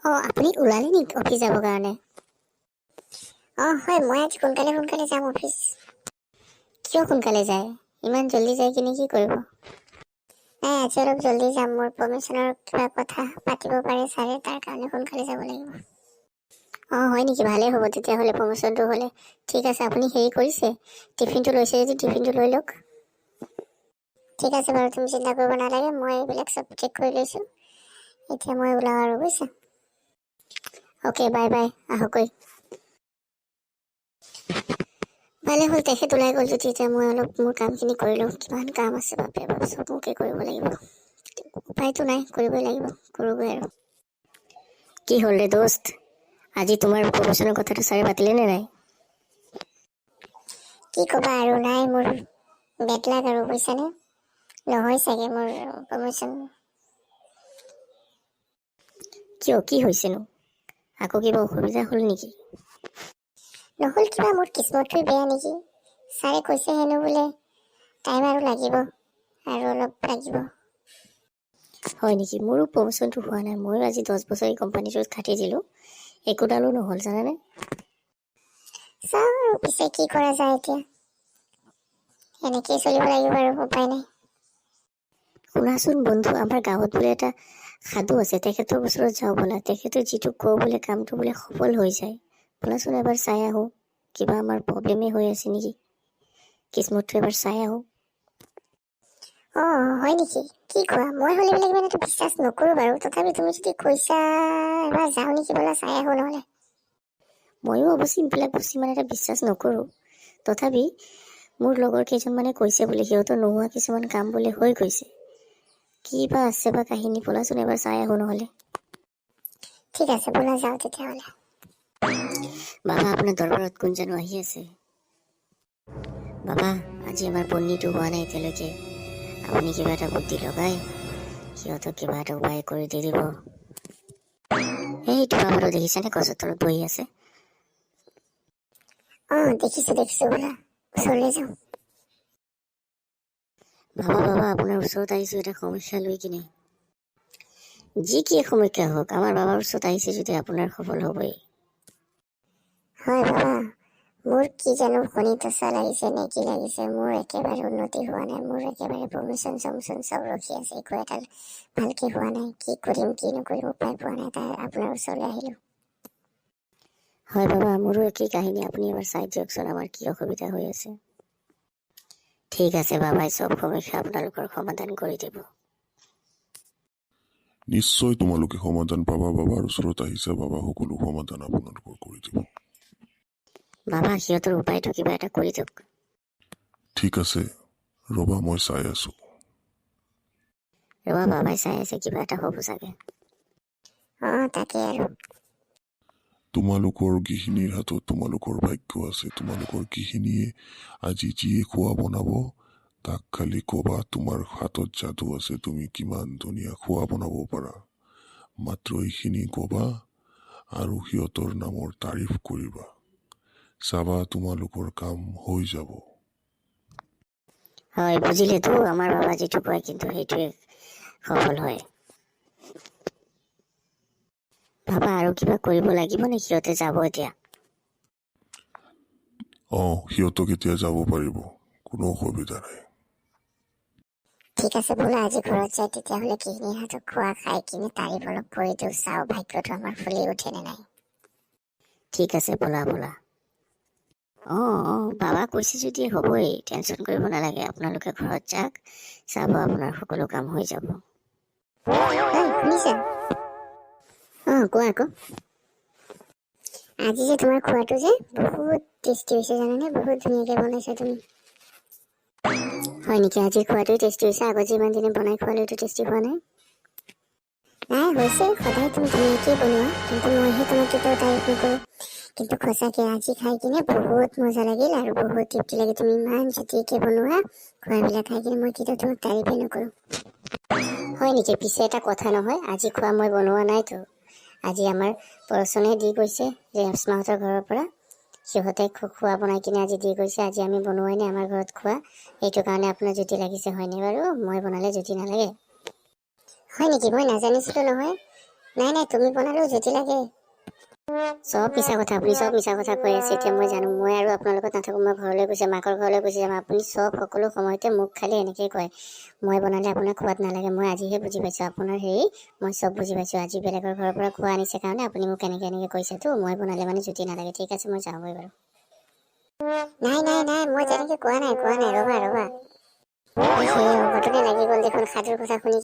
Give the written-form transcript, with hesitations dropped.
অঁ, আপুনি ওলালে নেকি অফিচ যাবৰ কাৰণে? অঁ হয়, মই আজি সোনকালে সোনকালে যাম অফিচ। কিয় সোনকালে যায়? ইমান জল্দি যায় কিনে কি কৰিব? নাই, আজি অলপ জল্দি যাম। মোৰ প্ৰমোশ্যনৰ কিবা কথা পাতিব পাৰে ছাৰে, তাৰ কাৰণে সোনকালে যাব লাগিব। অঁ, হয় নেকি? ভালেই হ'ব তেতিয়াহ'লে প্ৰমোশ্যনটো হ'লে। ঠিক আছে, আপুনি হেৰি কৰিছে, টিফিনটো লৈছে যদি টিফিনটো লৈ লওক। ঠিক আছে বাৰু, তুমি চিন্তা কৰিব নালাগে। মই এইবিলাক চব ঠিক কৰি লৈছোঁ। এতিয়া মই ওলাওঁ আৰু, বুজিছা? অ'কে, বাই বাই, আহোঁগৈ। ভালে হ'ল তেখেত ওলাই গ'ল যদি এতিয়া মই অলপ মোৰ কামখিনি কৰি লওঁ। কিমান কাম আছে, বাপৰে বাপ! চব মোকে কৰিব লাগিব। উপায়তো নাই, কৰিবই লাগিব। কৰোঁগৈ আৰু। কি হ'ল ৰে দোস্ত, আজি তোমাৰ প্ৰমোশ্যনৰ কথাটো ছাৰে পাতিলে নে নাই? কি ক'বা আৰু, নাই, মোৰ বেড লাক আৰু, বুজিছানে? নহয় চাগে মোৰ প্ৰমোশ্যন। কিয়, কি হৈছেনো? আকৌ কিবা অসুবিধা হ'ল নেকি? নহ'ল কিবা, মোৰ কিস্মতটোৱে বেয়া নেকি? ছাৰে কৈছে হেনো বোলে টাইম আৰু লাগিব, আৰু অলপ লাগিব। হয় নেকি? মোৰো প্ৰমোশ্যনটো হোৱা নাই। ময়ো আজি 10 বছৰ এই কোম্পানীটোত খাটি দিলোঁ, একোডালো নহ'ল, জানানে? চাওঁ আৰু পিছে কি কৰা যায়। এতিয়া এনেকেই চলিব লাগিব আৰু, উপায় নাই। শুনাচোন বন্ধু, আমাৰ গাঁৱত বোলে এটা সাধু আছে। তেখেতৰ ওচৰত যাওঁ ব'লা। তেখেতে যিটো কওঁ বোলে কামটো বোলে সফল হৈ যায়। ব'লাচোন, এবাৰ চাই আহোঁ। কিবা আমাৰ প্ৰব্লেমেই হৈ আছে নেকি? কিস্মতটো এবাৰ চাই আহোঁ। অঁ, হয় নেকি? কি কোৱা? মই হ'লে এইবিলাক ইমান এটা বিশ্বাস নকৰোঁ বাৰু। তথাপি তুমি যদি কৈছা, এবাৰ যাওঁ নেকি? ব'লা, চাই আহোঁ নহ'লে। ময়ো অৱশ্যে এইবিলাক বস্তু ইমান এটা বিশ্বাস নকৰোঁ। তথাপি মোৰ লগৰ কেইজনমানে কৈছে বোলে সিহঁতৰ নোহোৱা কিছুমান কাম বোলে হৈ গৈছে। কি বা আছে বা কাহিনী! ব'লাচোন, এবাৰ চাই আহোঁ নহ'লে। ঠিক আছে, ব'লা যাওঁ তেতিয়াহ'লে। বাবা, আপোনাৰ দৰবাৰত কোন জানো আহি আছে। বাবা, আজি আমাৰ পনীৰটো হোৱা নাই এতিয়ালৈকে। আপুনি কিবা এটা বুদ্ধি লগাই সিহঁতক কিবা এটা উপায় কৰি দি দিব। সেইটো বাবাটো দেখিছেনে, গছৰ তলত বহি আছে? অঁ, দেখিছোঁ দেখিছোঁ। ব'লা, ওচৰলৈ যাওঁ। বাবা, বাবা, আপোনাৰ ওচৰত আহিছোঁ এটা সমস্যা লৈ কিনে। যি কি সমস্যা হওক, আমাৰ বাবাৰ ওচৰত আহিছে যদি আপোনাৰ সফল হ'বই। হয় বাবা, মোৰ কি জানো শনি দশা লাগিছে নে কি লাগিছে, মোৰ একেবাৰে উন্নতি হোৱা নাই। মোৰ একেবাৰে প্ৰমোশ্যন চমোচন চব ৰখি আছে। একো এটা ভালকে হোৱা নাই। কি কৰিম, কি নকৰিম, উপায় পোৱা নাই। তাই আপোনাৰ ওচৰলৈ আহিলোঁ। হয় বাবা, মোৰো একেই কাহিনী। আপুনি এবাৰ চাই দিয়কচোন আমাৰ কি অসুবিধা হৈ আছে। ঠিক আছে, বাবাই চব সমস্যা আপোনালোকৰ সমাধান কৰি দিব। নিশ্চয় তোমালোকে সমাধান পাবা। বাবাৰ ওচৰত আহিছা, বাবা সকলো সমাধান আপোনালোকৰ কৰি দিব। বাবা, সিহঁতৰ উপায়টো কিবা এটা কৰি দিয়ক। ঠিক আছে, ৰ'বা, মই চাই আছোঁ। ৰ'বা, বাবাই চাই আছে, কিবা এটা হ'ব চাগে। অঁ, তাকে আৰু। তোমালোকৰ গৃহিণীৰ হাতত তোমালোকৰ ভাগ্য আছে। তোমালোকৰ গৃহিণীয়ে আজি যিয়ে খোৱা বনাব, তাক খালি ক'বা, তোমাৰ হাতত যাদু আছে, তুমি কিমান ধুনীয়া খোৱা বনাব পাৰা। মাত্ৰ এইখিনি ক'বা আৰু সিহঁতৰ নামৰ তাৰিফ কৰিবা। চাবা, তোমালোকৰ কাম হৈ যাব। হয়, বুজিলেতো, আমাৰ বাবা যিটো কয় কিন্তু সেইটোৱে সফল হয়। বাবা, আৰু কিবা কৰিব লাগিব নে সিহঁতে যাব এতিয়া? অঁ, সিহঁতক এতিয়া যাব পাৰিব, কোনো অসুবিধা নাই। ঠিক আছে, ব'লা আজি ঘৰত যাই তেতিয়াহ'লে গৃহিণীৰ হাতত খোৱা খাই কিনে তাৰিফ অলপ কৰি দিওঁ। চাওঁ ভাগ্যটো আমাৰ ফুলি উঠে নে নাই। ঠিক আছে, ব'লা ব'লা। অঁ অঁ বাবা কৈছে যদি হ'বই, টেনশ্যন কৰিব নালাগে। আপোনালোকে ঘৰত যাওক, চাব আপোনাৰ সকলো কাম হৈ যাব। ঐ, শুনিছা? অঁ, কোৱা আকৌ। আজি যে তোমাৰ খোৱাটো যে বহুত টেষ্টি হৈছে, জানানে? বহুত ধুনীয়াকৈ বনাইছা তুমি। হয় নেকি? আজি খোৱাটোৱে টেষ্টি হৈছে? আগত যে ইমান দিনে বনাই খোৱালে, এইটো টেষ্টি হোৱা নাই? নাই, হৈছে। সদায় তুমি ধুনীয়াকৈ বনোৱা, কিন্তু মইহে তোমাক কেতিয়াও তাৰিফ নকৰোঁ। কিন্তু সঁচাকৈ আজি খাই কিনে বহুত মজা লাগিল আৰু বহুত তৃপ্তি লাগিল। তুমি ইমান জুতিকৈ বনোৱা খোৱাবিলাক খাই কিনে মই কেতিয়াও তোমাক তাৰিফেই নকৰোঁ। হয় নেকি? পিছে এটা কথা নহয়, আজি খোৱা মই বনোৱা নাইতো। আজি আমাৰ পৰচনে দি গৈছে যে ৰেচমাহঁতৰ ঘৰৰ পৰা সিহঁতে খোৱা বনাই কিনে আজি দি গৈছে। আজি আমি বনোৱাই নাই আমাৰ ঘৰত খোৱা। সেইটো কাৰণে আপোনাৰ জুতি লাগিছে, হয়নে বাৰু? মই বনালে জুতি নালাগে। হয় নেকি? মই নাজানিছিলোঁ নহয়। নাই নাই, তুমি বনালেও জুতি লাগে। চব মিছা কথা, আপুনি চব মিছা কথা কৈ আছে। এতিয়া মই জানো, মই আৰু আপোনাৰ লগত নাথাকোঁ, মই ঘৰলৈ গুচি যাম, মাকৰ ঘৰলৈ গুচি যাম। আপুনি চব সকলো সময়তে মোক খালি এনেকেই কয়, মই বনালে আপোনাক সোৱাদ নালাগে। মই আজিহে বুজি পাইছোঁ আপোনাৰ হেৰি, মই চব বুজি পাইছোঁ। আজি বেলেগৰ ঘৰৰ পৰা খোৱা আনিছে কাৰণে আপুনি মোক এনেকৈ এনেকৈ কৈছেতো, মই বনালে মানে জুতি নালাগে। ঠিক আছে, মই যাওঁগৈ বাৰু। নাই নাই নাই, মই তেনেকৈ কোৱা নাই, কোৱা নাই, ৰ'বা ৰ'বা। সেই অঘটনে লাগি গ'ল দেখোন সাধুৰ কথা শুনি।